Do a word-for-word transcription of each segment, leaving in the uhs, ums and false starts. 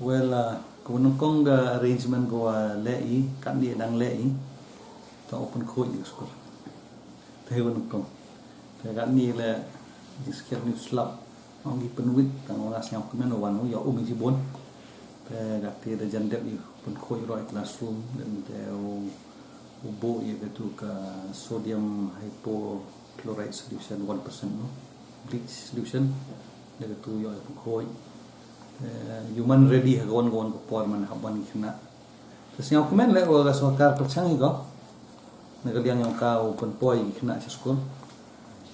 Well, uh, ka wa nyngkong ka arrangement ka wa leh i, katni dang leh i, to open khooid i school. Te wa nyngkong. Te katni le, i skel ni slap, ong ki pynwit, tang wa nga sngewkmen wan u, yoh um i jibun. Te kati da jan dep i, pynkhooid roi classroom, then te u, u bo i ka tu ka sodium hypochlorite solution, one percent no, bleach solution, le ka tu yoh i pynkhooid. Eh, u man ready ha ka wan ka wan ka por man hap wan ki khynnah. Te sngewkmen le wa ka sorkar pyrchang i ko. Na ka liang yong ka u pynpoi ki khynnah cha school.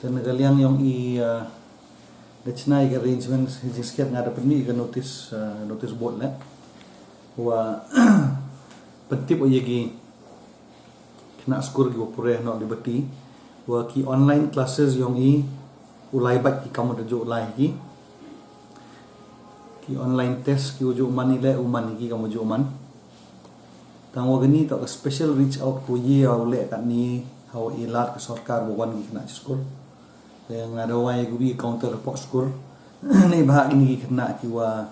Te na ka liang yong i, eh, da chna i ka arrangement, i jingskhem nga da pynmih ka notice, eh, notice board le. Wa pyntip o ya ki khynnah school ki wa pure noh Liberty. Wa ki online classes yong i u lai bad ki kam wa da ju lai ki. Ki online test ki wa ju man i le u man ki kam wa ju man. Tang wa kani to ka special reach out ko ye u le katni ha wa i lad ka sorkar wa wan ki khynnah school. Te nga da wai ko bi counter report school. Ni ba kini ki khynnah ki wa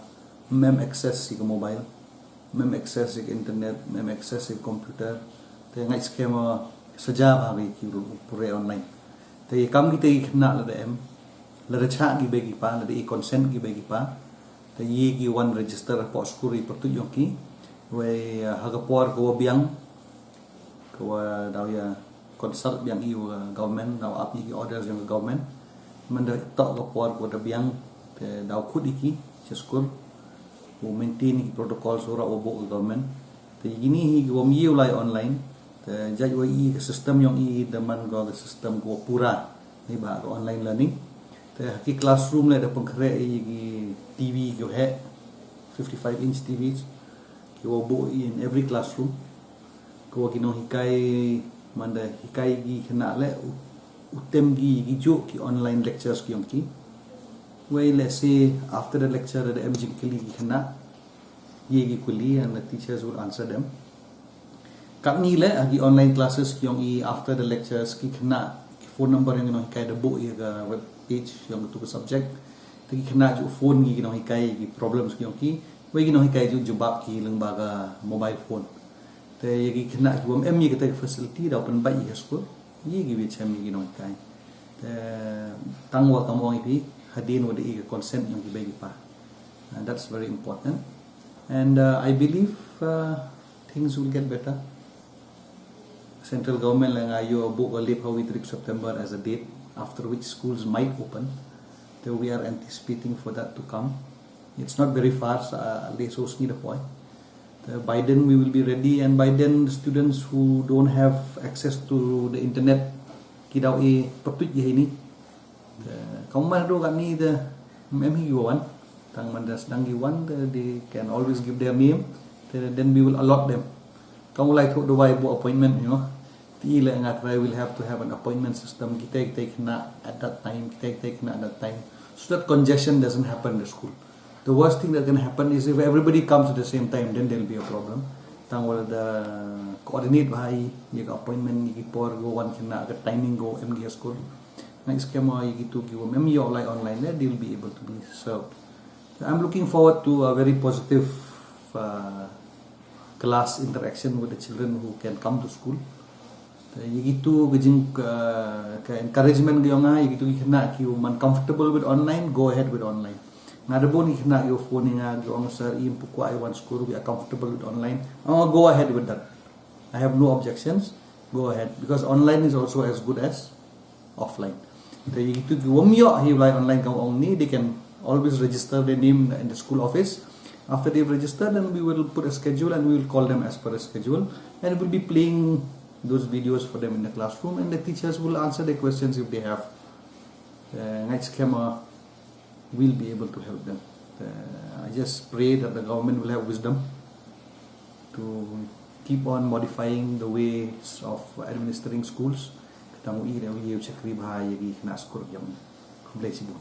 mem access i ka mobile. Mem access i ka internet, mem access i ka computer. Te ngai skhem o saja ba ki ru pure online. Te i kam ki te ki khynnah lada em. Lada cha ki be ki pa, lada i consent ki be ki pa. Te ye ki wan register report school i pyrtuit yong ki. Wei, uh, ha ka por ka wa biang. Ka wa daw ya consult biang i wa government, daw ap i ki orders yong ka government. Man da to ka por ka wa da biang, te daw khut i ki, cha school. U maintain i ki protocol sura wa bo ka government. Te kini hi ki wa mi u lai online. Te jait wa i ka system yong i da man ko ka system ka wa pura. Ni ba ka online learning. Te ha ki classroom le da pynkhreh i ki T V ki wa heh, fifty-five inch T Vs. Ki wa bo i in every classroom. Ka wa ki nonghikai man da hikai ki khynnah le u, u tem ki ki ju ki online lectures ki yong ki. Wei le se after the lecture da em jingkylli ki khynnah. Ye ki kylli and the teachers will answer them. Katni le ha ki online classes ki yong i after the lectures ki khynnah ki phone number yong ki nonghikai da bo i ka web page yong tu ka subject. Te ki khynnah ju phone ki ki nonghikai ki problems ki yong ki. Wei ki nonghikai ju jubab ki lyngba ka mobile phone. Te ya ki khynnah ki wa em ya ka te facility da pynbait ya ka school. Ye ki wa chem ya ki nonghikai. Te tang wa kam ong i phi, hadien wa da i ka consent yong ki be ki pa. And that's very important. And, uh, I believe, uh, things will get better. Central government le nga yoh bo ka le phawi tarik September as a date after which schools might open. Te we are anticipating for that to come. It's not very far, sa, uh, le so sngi da poi. Te by then we will be ready, and by then the students who don't have access to the internet ki daw e pyrtuit ya hini. Te kam man do katni te em hi ki wan. Tang man da sdang ki wan, te they can always give their name. Te then we will allot them. Kam u lai thoh do wai bo appointment, you know. Te i le nga try will have to have an appointment system. Ki te ki te khynnah at that time, ki te ki te khynnah at that time. So that congestion doesn't happen in the school. The worst thing that can happen is if everybody comes at the same time, then there'll be a problem. Tang wa da coordinate bha i, ya ka appointment, ya ki por ko wan khynnah, ka timing ko em ki ha school. Ngai skhem o ya ki tu ki wa em yoh lai online le, they'll be able to be served. I'm looking forward to a very positive, uh, class interaction with the children who can come to school. Te ya ki tu ka jing ka, ka encouragement ka yong nga, ya ki tu ki khynnah ki wa man comfortable with online, go ahead with online. Nga da bun ki khynnah ki wa phone ya nga ki ong, "Sir, i ym pu kwah i wan school, we are comfortable with online." Oh, go ahead with that. I have no objections. Go ahead, because online is also as good as offline. Te ya ki tu ki wa ym yoh hi lai online kam ong ni, they can always register their name in the school office. After they've registered, then we will put a schedule and we will call them as per the schedule. And we'll be playing those videos for them in the classroom, and the teachers will answer their questions if they have. Uh, ngai skhem o we'll be able to help them. Uh, I just pray that the government will have wisdom to keep on modifying the ways of administering schools. Tang u i re u ye u chakri bha ya ki khynnah school yong. Khublei chibun.